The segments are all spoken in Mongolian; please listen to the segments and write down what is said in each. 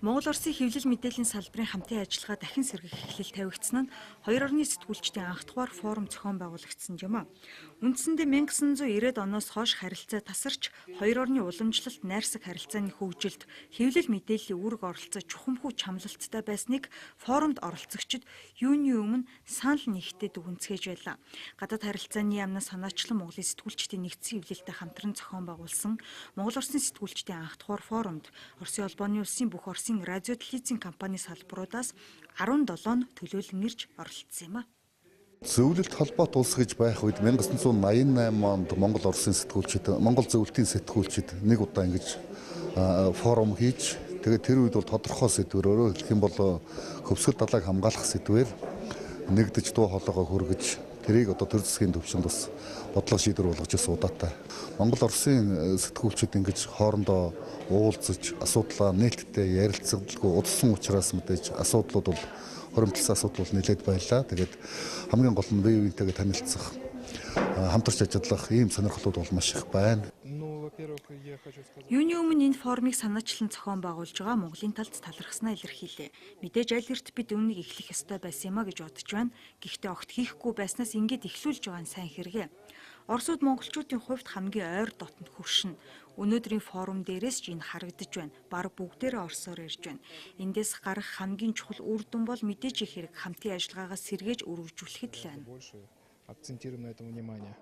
Монгол Оросын хэвлэл мэдээллийн салбарын хамтын ажиллагаа дахин сэргэх эхлэл тавигдсан нь хоёр орны сэтгүүлчдийн анх дугаар форум зохион байгуулагдсан юм а. Үндсэндээ 1990-ад оноос хойш харилцаа тасарч хоёр орны уламжлалт найрсаг харилцааны хөгжилд хэвлэл мэдээллийн үүрэг оролцоо чухамхүү чамлалттай байсныг форумд оролцогчид юуны өмнө санал нэгтээ дүгнцгээж байлаа. Гадаад харилцааны яамнаас санаачлан Монголын сэтгүүлчдийн нэгдсэн хэвлэлтэй хамтран зохион байгуулсан Монгол Оросын сэтгүүлчдийн анх дугаар форумд Оросын холбооны улсын бүх Оросын радио телевизийн компани салбаруудаас 17 нь төлөөлөн ирж оролцсон юм а. Зөвлөлт холбоот улс гэж байх үед 1988 онд Монгол Оросын сэтгүүлчид, Монгол зөвлөлтийн сэтгүүлчид нэг удаа ингэж форум хийж, тэгээд тэр үед бол тодорхой сэдвээр, өөрөөр хэлэх юм бол хөвсгөл далайг хамгаалах сэдвээр нэгдэж дуу хоолойгоо хүргэж, тэрийг одоо төр засгийн төвшөнд бас бодлого шийдвэр болгож ирсэн удаатай. Монгол Оросын сэтгүүлчид ингэж хоорондоо уулзаж, асуудлаа нээлттэй ярилцсангүй удсан учраас мэдээж асуудлууд бол хоримтлсан асуудал бол нэлээд байлаа. Тэгээд хамгийн гол нь бие биентэйгээ танилцах, хамтарч ажиллах ийм сонирхлууд бол маш их байна. Юуны өмнө энэ форумыг санаачлан зохион байгуулж байгаа Монголын талд талархснаа илэрхийлээ. Мэдээж аль эрт бид үүнийг эхлэх ёстой байсан юм а гэж бодож байна. Гэхдээ огт хийхгүй байснаас ингэж эхлүүлж байгаа нь сайн хэрэгээ. Оросууд монголчуудын хувьд хамгийн ойр дотнд хөршнө. Өнөөдрийн форум дээрээс ч энэ харагдаж байна. Бараг бүгдээрээ орсоор ирж байна. Эндээс гарах хамгийн чухал үр дүн бол мэдээж их хэрэг хамтын ажиллагаагаа сэргээж өргөжүүлэхэд л байна. Акцентируем на этом внимание.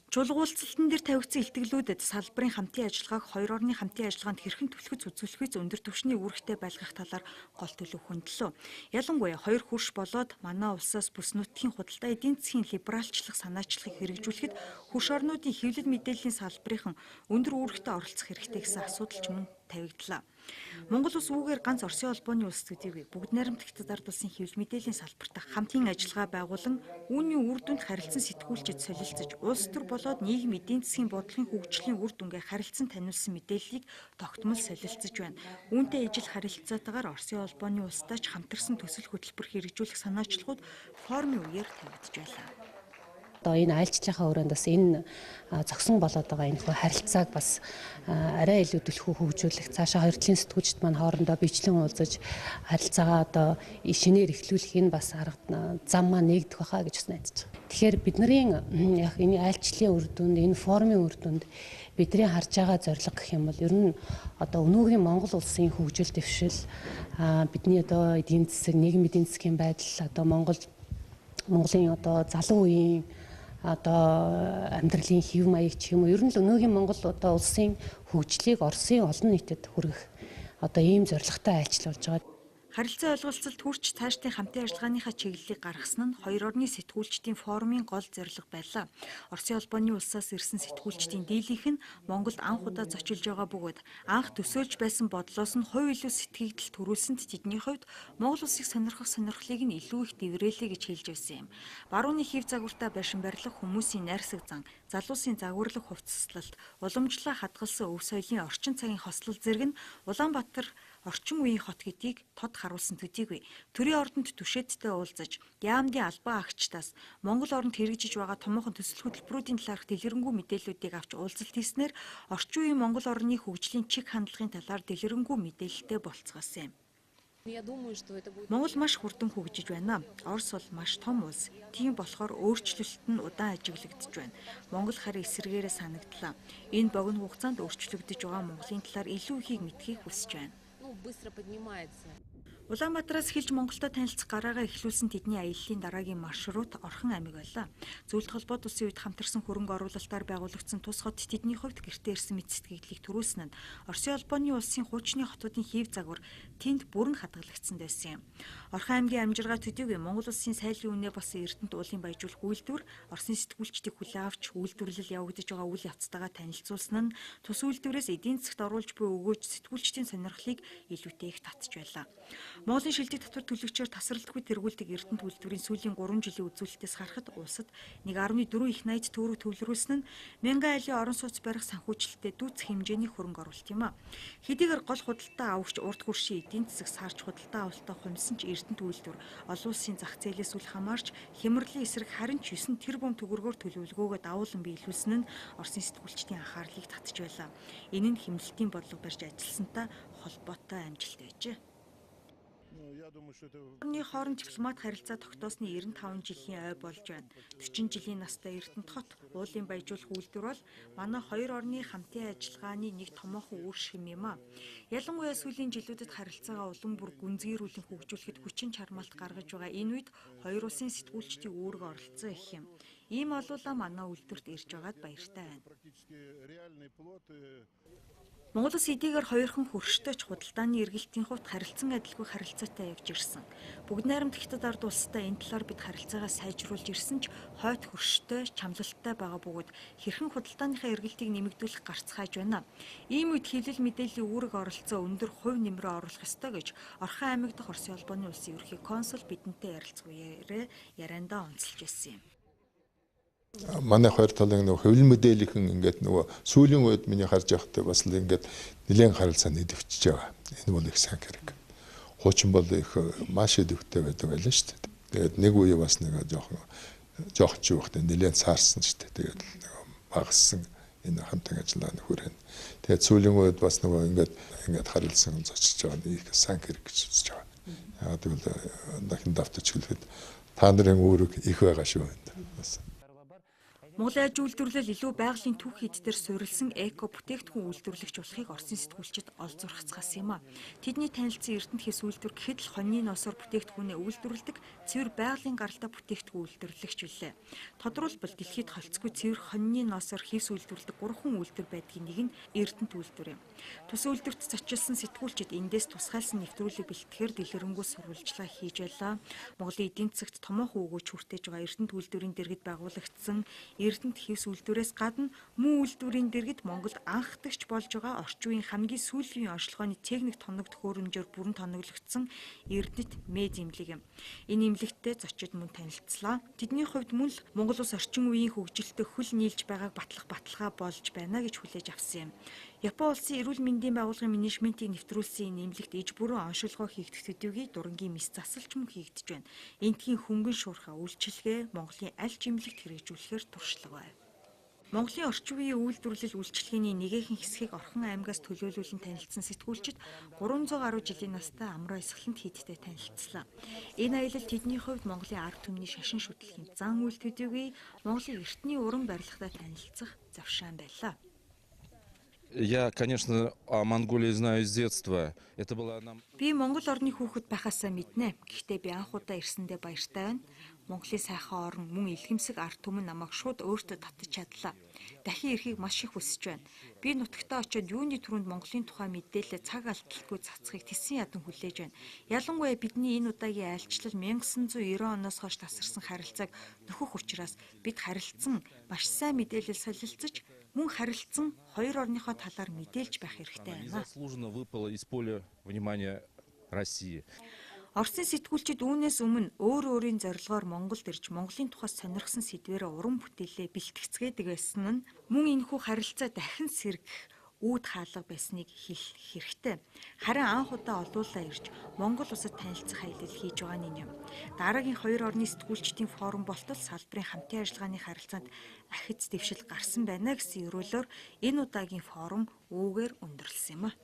Чулгуулцалтан дээр тавигдсан илтгэлүүдэд салбарын хамтын ажиллагааг хоёр орны хамтын ажиллагаанд хэрхэн түлхэц үзүүлэхүйц өндөр түвшний үүрэгтэй байлгах талаар гол төлөв хөндлөө. Ялангуяа хоёр хөрш болоод манай улсаас бүс нутгийн худалдаа эдийн засгийн либералчлах санаачлагыг хэрэгжүүлэхэд хөрш орнуудын хэвлэл мэдээллийн салбарын өндөр үүрэгтэй оролцох хэрэгтэй гэсэн асуудал ч мөн тавигдлаа. Монгол улс үүгээр ганц Оросын холбооны улс төдийгүй бүгд найрамдах Хятад ард улсын хэвлэл мэдээллийн салбарт хамтын ажиллагаа байгуулан үүний үр дүнд харилцан сэтгүүлчид солилцож улс төр болоод нийгэм эдийн засгийн бодлогын хөгжлийн үр дүнгээ харилцан таниулсан мэдээллийг тогтмол солилцож байна. Үүнтэй ижил харилцаатайгаар Оросын холбооны улстай ч хамтарсан төсөл хөтөлбөр хэрэгжүүлэх санаачлагууд форумын үеэр тавигдж байлаа. Одоо энэ айлчлалынхаа өрөөнд бас энэ зогсон болоод байгаа энэ харилцааг бас арай илүү түлхүү хөгжүүлэх, цаашаа хоёр талын сэтгүүлчид маань хоорондоо бичлэн уулзаж харилцаагаа одоо шинээр эхлүүлэх энэ бас арга зам маань нэгдэх байхаа гэж бас найдаж байгаа. Тэгэхээр бидний яг энэ айлчлалын үр дүнд, энэ форумын үр дүнд бидний харж байгаа зорилго гэх юм бол ер нь одоо өнөөгийн Монгол улсын хөгжил дэвшил, бидний одоо эдийн засаг, нийгэм эдийн засгийн байдал, одоо Монголын одоо залуу үеийн одоо амьдралын хэв маяг ч юм уу, ер нь л өнөөгийн Монгол одоо улсын хөгжлийг Оросын олон нийтэд хүргэх одоо ийм зорилготой айлчлал болж байгаа. Харилцан ойлголцолд хүрч цаашдын хамтын ажиллагааныхаа чиглэлийг гаргасан нь хоёр орны сэтгүүлчдийн форумын гол зорилго байлаа. Оросын холбооны улсаас ирсэн сэтгүүлчдийн дийлэнх нь Монголд анх удаа зочилж байгаа бөгөөд анх төсөөлж байсан бодлоос нь хувь илүү сэтгэгдэл төрүүлсэнд тэдний хувьд Монгол улсыг сонирхох сонирхлыг нь илүү их дэврээлээ гэж хэлж байсан юм. Барууны хэв загвартай байшин барилга, хүмүүсийн найрсаг зан, залуусын загварлах хувцаслалт, уламжлалаа хадгалсан өв соёлын орчин цагийн хослол зэрэг нь Улаанбаатар орчин үеийн хот гэдгийг тод харуулсан төдийгүй. Төрийн ордонд түшээдтэй уулзаж, яамдын албан агчдаас Монгол оронд хэрэгжиж байгаа томоохон төсөл хөтөлбөрүүдийн талаарх дэлгэрэнгүй мэдээллүүдийг авч уулзалт хийснээр орчин үеийн Монгол орны хөгжлийн чиг хандлагын талаар дэлгэрэнгүй мэдээлэлтэй болцгоосон юм. Монгол маш хурдан хөгжиж байна. Орос бол маш том улс. Тийм болохоор өөрчлөлт нь удаан ажиглагдж байна. Монгол харин эсрэгээрээ санагдлаа. Энэ богино хугацаанд өөрчлөгдөж байгаа Монголын талаар илүү ихийг мэдхийг хүсэж байна. Быстро поднимается. Улаанбаатараас эхэлж Монголтой танилцах гараагаа эхлүүлсэн тэдний аяллаа дараагийн маршрут Орхон аймаг байлаа. Зөвлөлт холбоот улсын үед хамтарсан хөрөнгө оруулалтаар байгуулагдсан тус хот тэдний хувьд гэртээ ирсэн мэт сэтгэгдлийг төрүүлсэн нь Оросын холбооны улсын хуучны хотуудын хэв загвар тэнд бүрэн хадгалагдсан байсан юм. Орхон аймгийн амжиргаа төдийгүй Монгол улсын сайлын үнэ болсон Эрдэнэт уулын баяжуулах үйлдвэр Оросын сэтгүүлчдийг хүлээн авч үйлдвэрлэл явагдаж байгаа үйл явцтайгаа танилцуулсан нь тус үйлдвэрээс эдийн засагт оруулж буй өгөөж сэтгүүлчдийн сонирхлыг илүүтэй их татж байлаа. Монголын шилдэг татвар төлөгчөөр тасралтгүй тэргүүлдэг Эрдэнэт үйлдвэрийн сүүлийн 3 жилийн үзүүлэлтээс харахад улсад 1.4 их 80 төгрөг төвлөрүүлсэн нь мянган айлын орон сууц барих санхүүжилттэй дүүцэх хэмжээний хөрөнгө оруулалт юм а. Хэдийгээр гол худалдаа авагч урд хөршийн эдийн засаг саарч худалдаа авалтаа хумсан ч Эрдэнэт үйлдвэр олон улсын зах зээлээс үл хамаарч хямралын эсрэг харин ч 9 тэрбум төгрөгөөр төлөвлөгөөгөө давуулан биелүүлсэн нь Оросын сэтгүүлчдийн анхаарлыг татж байлаа. Энэ нь хэмнэлтийн бодлого барьж ажилласантай холбоотой амжилт байжээ. Орны хооронд дипломат харилцаа тогтоосны 95 жилийн ой болж байна. 40 жилийн настай Эрдэнэт хот уулын баяжуулах үйлдвэр бол манай хоёр орны хамтын ажиллагааны нэг томоохон үр шим юм а. Ялангуяа сүүлийн жилүүдэд харилцаагаа улам бүр гүнзгийрүүлэн хөгжүүлэхэд хүчин чармаалт гаргаж байгаа энэ үед хоёр улсын сэтгүүлчдийн үүрэг оролцоо их юм. Ийм олуулаа манай үйлдвэрт ирж байгаад баяртай байна. Монгол улс эдийгээр хоёрхан хөрштэй ч худалдааны эргэлтийн хувьд харилцан адилгүй харилцаатай явж ирсэн. Бүгд найрамд Хятад ард улстай энэ талаар бид харилцаагаа сайжруулж ирсэн ч хойд хөрштэй, чамлалтай байгаа бөгөөд хэрхэн худалдааныхаа эргэлтийг нэмэгдүүлэх гарцгааж байна. Ийм үед хэвлэл мэдээллийн үүрэг оролцоо өндөр хувь нэмрээ оруулах ёстой гэж Орхон аймаг дахь Оросын холбооны улсын ерөнхий консул бидэнтэй ярилцах үеэрээ яриандаа онцолж байсан юм. Манай хоёр талын нөгөө хэвлэл мэдээллийн ингээд нөгөө сүүлийн үед миний харж байхдаа бас л ингээд нэлээд харилцаа нэдэвчж байгаа. Энэ бол их сайн хэрэг. Хуучин бол их маш идэвхтэй байдаг байлаа шүү дээ. Тэгээд нэг үе бас нэг жоохон ч юу ихтэй нэлээд цаарсан шүү дээ. Тэгээд нөгөө багассан энэ хамтын ажиллагааны хүрээнд. Тэгээд сүүлийн үед бас нөгөө ингээд харилцан зочилж байгаа нь их сайн хэрэг гэж үзэж байгаа. Яг тэгвэл дахин давтаж хэлэхэд та нарын үүрэг их байгаа шүү энд. Бас. Монголын аж үйлдвэрлэл илүү байгалийн түүх хийд дээр суурилсан эко бүтээгдэхүүн үйлдвэрлэгч болохыг Оросын сэтгүүлчид олзуурхацгаасан юм а. Тэдний танилцсан Эрдэнэт хэс үйлдвэр гэхэд л хоньны носоор бүтээгдэхүүнээ үйлдвэрлэдэг цэвэр байгалийн гаралтай бүтээгдэхүүн үйлдвэрлэгч билээ. Тодруулбал дэлхийд холцгүй цэвэр хоньны носоор хэвс үйлдвэрлэдэг 3 үйлдвэр байдгийн нэг нь Эрдэнэт үйлдвэр юм. Тус үйлдвэрт зочилсан сэтгүүлчид эндээс тусгайлсан нэвтрүүлэг бэлтгэхээр дэлгэрэнгүй сурвалжлага хийж байлаа. Монголын эдийн засагт томоохон өгөөж хүртээж байгаа Эрдэнэт үйлдвэрийн дэргэд байгуулагдсан Эрдэнэт хэвс үйлдвэрээс гадна мөн үйлдвэрийн дэргэд Монголд анхдагч болж байгаа орчин үеийн хамгийн сүүлийн онцлогооны техник тоног төхөөрөмжөөр бүрэн тоноглогдсон Эрдэнэт мед эмнэлэг юм. Энэ эмнэлэгтээ зочид мөн танилцлаа. Тэдний хувьд мөн л Монгол улс орчин үеийн хөгжилтөд хөл нийлж байгааг батлах баталгаа болж байна гэж хүлээж авсан юм. Япон улсын эрүүл мэндийн байгууллагын менежментийг нэвтрүүлсэн энэ эмнэлэгт иж бүрэн оншилгоо хийгдэх төдийгүй дурангийн мэс засалч мөн хийгдэж байна. Эндхийн хөнгөн шуурхай үйлчилгээ Монголын аль ч эмнэлэгт хэрэгжүүлэхээр туршлага байв. Монголын орчин үеийн үйлдвэрлэл үйлчилгээний нэгэхэн хэсгийг Орхон аймгаас төлөөлүүлэн танилцсан сэтгүүлчид 300 гаруй жилийн настай Амраа Исхлант хийдтэй танилцлаа. Энэ аялал тэдний хувьд Монголын ард түмний шашин шүтлэгийн зан үйл төдийгүй Монголын эртний уран барилгатай танилцах завшаан байлаа. Я, конечно, о Монголии знаю с детства. Это была нам. Би Монгол орны хүүхэд байхаасаа мэднэ. Гэхдээ би анх удаа ирсэндээ баяртай байна. Монголын сайхан орн мөн илгэмсэг ард түмэн намайг шууд өөртөө татаж чадлаа. Дахин ирэхийг маш их хүсэж байна. Би нутагтаа очиод юуны түрүүнд Монголын тухай мэдээлэл цаг алдалгүй цацхыг тэсэн ядан хүлээж байна. Ялангуяа бидний энэ удаагийн айлчлал 1990 оноос хойш тасарсан харилцааг нөхөх учраас бид харилцсан маш сайн мэдээлэл солилцож мөн харилцсан хоёр орныхоо талаар мэдээлж байх хэрэгтэй байна. Незаслуженно выпало из поля внимания России. Оросын сэтгүүлчид үүнээс өмнө өөр өөрийн зорилгоор Монголд ирж Монголын тухай сонирхсан сэдвээрээ уран бүтээлээ бэлтгэцгээдэг байсан нь мөн энэхүү харилцаа дахин сэргэх үүд хаалга байсныг хэлэх хэрэгтэй. Харин анх удаа олуулаа ирж Монгол улсад танилцах аялал хийж байгаа нь юм. Дараагийн хоёр орны сэтгүүлчдийн форум болтол салбарын хамтын ажиллагааны харилцаанд ахиц дэвшил гарсан байна гэсэн ерөөлөөр энэ удаагийн форум үүгээр өндөрлөсөн юм а.